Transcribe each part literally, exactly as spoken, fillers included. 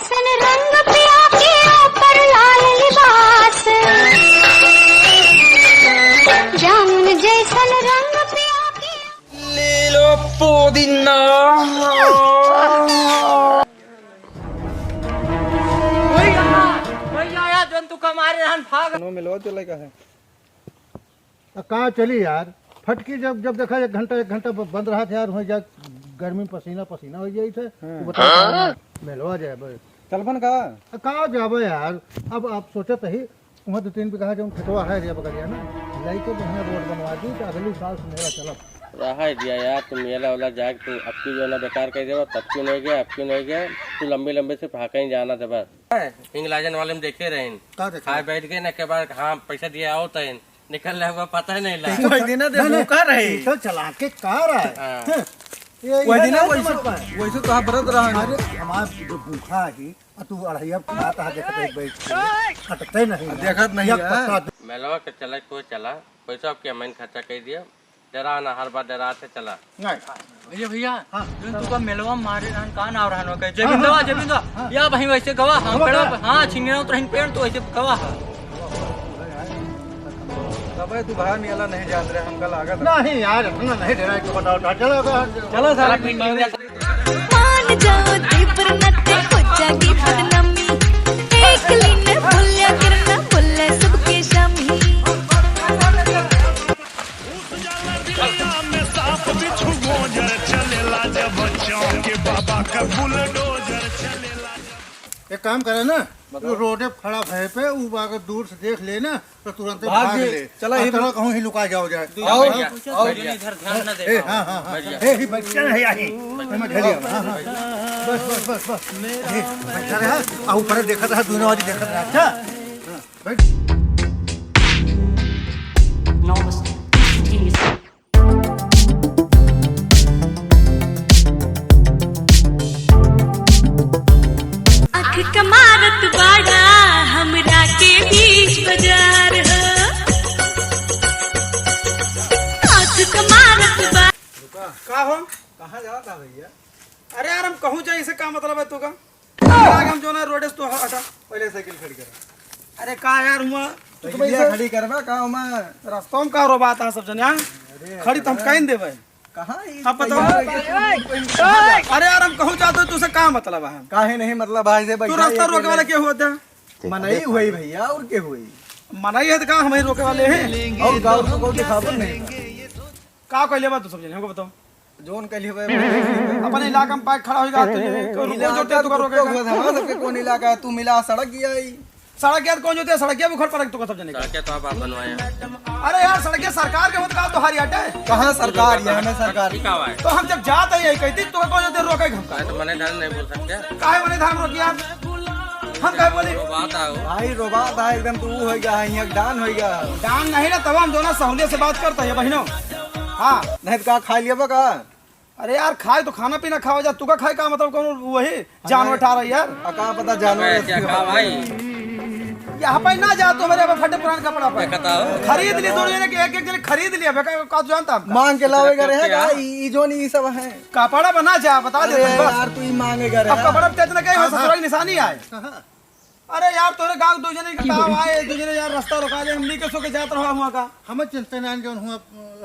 जैसन रंग पिया के ऊपर लाल लिबास, जामुन जैसन रंग पिया के। ले लो पुदीना। वही आया, वही आया, जौन तू कमारे रहन भाग। नो मिलवा चले का है? आ, का चली यार, फटकी जब, जब देखा एक घंटा, एक घंटा ब-, बंद रहा था यार, हो जा गर्मी में पसीना, पसीना हो जाई थे। हाँ। तू बता, हाँ? मेलवा जाए बस। चलबन का? आ, का जाबे यार, अब आप सोचत ही, वहाँ दो तीन बीघा जौन खेतवा है रे बगलिया ना, लइके बढ़िया रोड बनवा दी, तो अगली साल से मेला चलब। रहा दिया यार, तू मेला वाला जाके तू अब क्यों जो ना बेकार कर देबा, तब क्यों नहीं गया, अब क्यों नहीं गया, तू लंबे लंबे से भाका ही जाना देबा। हिंगलाजन वाले में देखे रहे, का देखे? खाए बैठ गए ना के बाद, हाँ, पैसा दिया आओ तैन। निकल ले हुआ पता ही नहीं ला। वही दिन ना दे नहीं, नहीं, भूखा रहे। ये तो चला के का रहा है? हाँ। हाँ। ये वही इधर दिन ना नहीं वैसे, समझ पाए। वैसे तो आप बरत रहा है। अरे, हमार जो भूखा ही, आ तू अढ़ैया बात आ देखत है बैठ के। हटते नहीं अब है। देखत नहीं एक है। पत्ता दे। मेलवा के चला, कोई चला, पैसा आपके हमैं खर्चा कर दिया। डरा ना, हर बार डरा से चला। नहीं। भैया, भैया, हाँ। जौन तुका मेलवा मारे रहन, का नाव रहन ओके? हाँ, जयबिंदवा, हाँ, जयबिंदवा। हाँ। या भाई वैसे गवा, हम गवा पेड़वा का? पे, हाँ, छिंगना उतरहिन पेड़, तो वैसे गवा है। अबे तू भाई मेला नहीं जात रहे, हमका लागत रहे। नहीं यार, इतना नहीं डरा, एक बताओ, डर चला गया। चलो सारा पीट लिया। मान जाओ देवर नते हो जागी बदनामी। एक लीने बोल्या करना, बोले सबके शामी। उस जाला दुनिया में सांप बिच्छू गोजर चलेला जब चौक के बाबा का बुलडोजर चलेला जब। एक काम करे ना, बताओ। रोडे पे खड़ा भय पे, उ अगर दूर से देख ले ना, तो तुरंत भाग भाग ले। ले। चला, और ही चला, कहूँ ही लुका जाओ जाए। आओ, भैया, आओ। भैया, इधर ध्यान ना दे। ए, हाँ, हाँ, हाँ। भैया। ए, ही बच्चा नहीं आई। मैं खेलिया। हाँ, हाँ। बस, बस, बस, बस। ए, बैठा रहा, आ ऊपर देखत रहा, दोनों वाली देखत रहा। अच्छा? हाँ, बैठ। Normal. आँख का मारत बाड़ा हमरा के बीच बाजार हो। आँख का मारत बा- का हो? कहाँ जाता भैया? अरे यार, हम कहूँ जाए, इसे का मतलब है तू का? आगे हम जो ना रोडे से तू हटा। पहले साइकिल खड़ी कर। अरे का यार हुआ? तो साइकिलिया खड़ी करबा का हुआ? रास्ता में का रोबात है सब जने, हाँ? अरे खड़ी तो हम यार। कहीं देबे। कहाँ ये आप बताओ। भैया के तू कहीं कहाँ जाता? अरे यार, हम कहूँ जाते हो, तुझसे का मतलब है? काहे नहीं मतलब भाई से तू बैठा रास्ता ये रोके वाला बोले। के हुआ था? मनई हुई भैया, और के हुई? मनई है तो का हमें रोके वाले हैं? और का, और तो कोई दिखावन नहीं। का कहले बा तू सब जने, हमको बताओ। जौन कहले बा, अपने इलाका में बाइक खड़ा होइगा, तू ये कौन इलाका जोते तू का तो रोकेगा? हमारा सबके कौन इलाका है? तू मिला सड़क गया ही। सड़क गया तो कौन जोते? सड़क गया भी उखड़ पड़क तू का सब जने का। सड़क तो आप, आप बनवाए हैं। अरे यार, सड़क गया सरकार के होत का तो हरियाटा है। कहाँ सरकार? यहाँ में सरकार। ठीक है भाई। तो हम जब जाते हैं यही कहती, तू कौन जोते रोके हम? अरे तो मने ढंग नहीं बोल सकते। काहे मने ढंग रोकी यार? हम काहे बोली? रोबात आओ। भाई रोबात आ एकदम, तू हो गया है, यहाँ डान हो गया है। डान नहीं ना, तब हम जो ना सहूलियत से बात करता है बहनों। हाँ। नहीं तो का खा लिया बा का? अरे यार, खाए तो खाना पीना खावा जा, तू का खाए का मतलब कौन वही जानवर अरे, ठा रही यार? आ का पता जानवर अबे, क्या ऐसी खा हो। भाई? यहाँ पे ना जा, तो मेरे अब फटे पुराने कपड़ा पे। देखता हो। खरीद ली दोनों जने के, एक एक जने खरीद लिया, बेकार का तू जानता हमका? मांग के लावे करे है क्या? का? ई, ई जोन ई सब है। कपड़ा बना जा, बता दे अरे बस। यार, तू ई मांगे करे अब है। कपड़ा पे इतना कहीं हाँ, ससुराल हाँ। निशानी आए। हाँ, हाँ। अरे यार, तोरे गाँव दो जने के ताव आए, दो जने यार रास्ता रोका दे, हम नीके सो के जात रहा हुआ का। हमें चिंता नान जौन हुआ,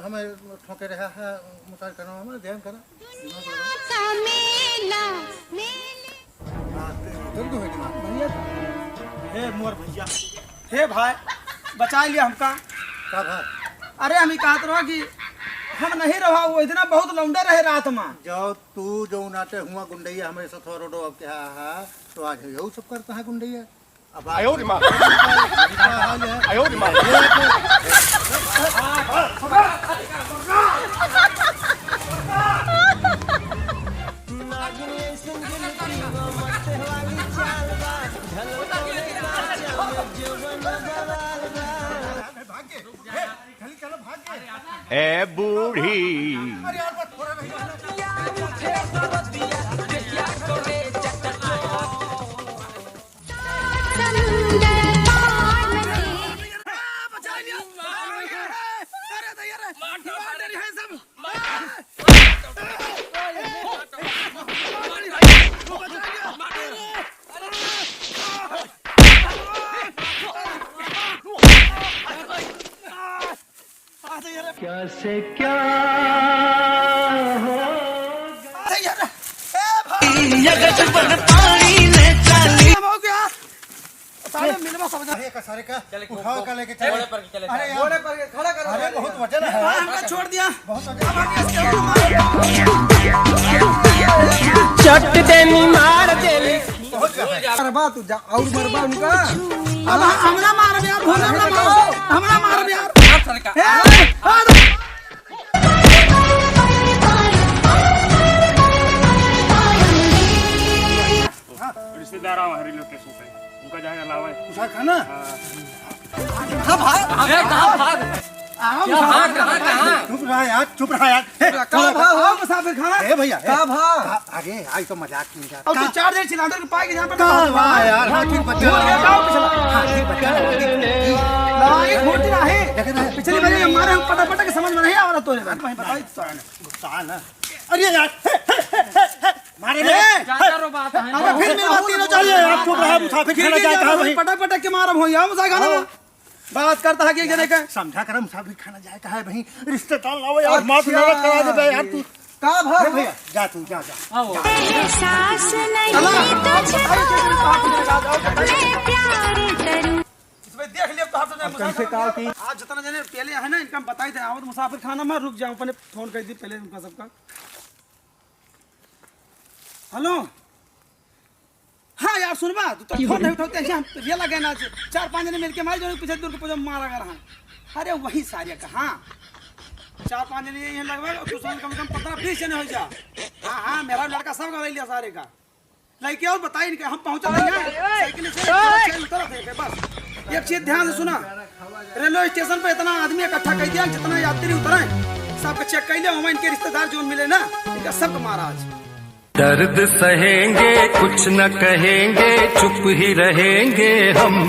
हमें ठोके रहा है, मुसार करो, हमें ध्यान करो। दुनिया का मेला, मेले। हाँ, ते-, तुम तो है दिमाग। भैया, हे मोर भैया, हे भाई, बचा लिया हमका। का भाई? अरे, हम ही कहत रहो कि हम नहीं रहा, वो इतना बहुत लौंडा रहे रात में। जाओ, तू जो नाटे हुआ गुंडैया हमारे साथ रोडो अब क्या है? तो आज यही सब करता है गुंडैया। अब आयो रे माँ। आयो रे माँ। ए बूढ़ी। से क्या हो? अरे यार, ए भाई। ये गजबन पानी ले चली। हो गया। साले मिलवा सब। अरे का सारे का चले, उठाओ को-, का लेके चले। घोड़े पर के चले, अरे यार। घोड़े पर के खड़ा कर अरे दे। बहुत वजन है। भाई, हमका छोड़ दिया। बहुत वजन। अब हम इसके चट देनी मार देनी। बहुत ज्यादा है। अरे बा, तू जा, और मरबा उनका। अब हमरा मार दे यार, हमरा मार, हमरा मार दे यार। मार साले का। ए, मार। रिश्तेदार आवा है, रिलेटिव से, उनका जाए लावा है। उसा खाना? हाँ। हाँ, भाग। अरे, कहाँ भाग? आओ, क्या भाग, कहाँ, कहाँ? चुप रहा यार, चुप रहा यार। हे, का चलो। भाग हो, मुसाफिर खाना? ए भैया, ए। का भाग? का-, अरे, आज तो मजाक की जा। अब तो का-, चार जने सिलेंडर के पाए के यहाँ पर का तो भाग यार, हाँ, ठीक बचा। भूल गया, का पिछला? हाँ, ठीक बचा। लड़ाई घोटी ना है। देखे ना। पिछली बार ये हमारे हम पटा पटा के समझ में नहीं आ रहा तो है। भाई, बताई तो है ना। गुस्सा ना। अरे यार, हे, हे, हे, हे, हे, मारे रे। ए, ज्यादा रो बात है। अब फिर मिलवा तीनों चलिए, आप चुप रहा, मुसाफिर खाना जाए कहाँ भाई? पटक पटक के मारब हो, या मुसाफिर खाना में। बात करता है कि एक जने का। समझा कर मुसाफिर खाना जाए कहाँ है भाई? रिश्तेदार लाओ यार, माफ अच्छा। मदद करा दे बे यार तू। का भा? अरे भैया, जा तू, जा, जा। आओ। एहसास नहीं चला। तो छोड़ो, मैं प्यार करूं। इसमें देख लिया तो हम तो अब कैसे मुसाफिर का की? आज जितना जने पहले है ना, इनका हम बताई दे, आवत मुसाफिर खाना में रुक जाओ, अपने फोन कर दी पहले उनका सबका। हेलो, हाँ यार, सुनबा, तू तो फोन नहीं उठाते हैं, हम रेला गए ना, चार पांच जने मिलके मारे, जो पीछे दूर के पीछे मारा गया रहा। अरे वही सारे का, हाँ, चार पांच जने यही लगभग, और तू समझ कम से कम पन्द्रह बीस जने हो जा। हाँ, हाँ, मेरा लड़का सब कर लिया सारे का। लड़के और बताई इनके, हम पहुंचा रहे हैं, साइकिल से चेन उतर थे, बस। एक चीज ध्यान से सुना, रेलवे स्टेशन पे इतना आदमी इकट्ठा कर दिया, जितना यात्री उतरे, सबको चेक कर लिया, वहाँ इनके रिश्तेदार जो मिले ना, इनका सबको मारा आज। दर्द सहेंगे, कुछ न कहेंगे, चुप ही रहेंगे हम।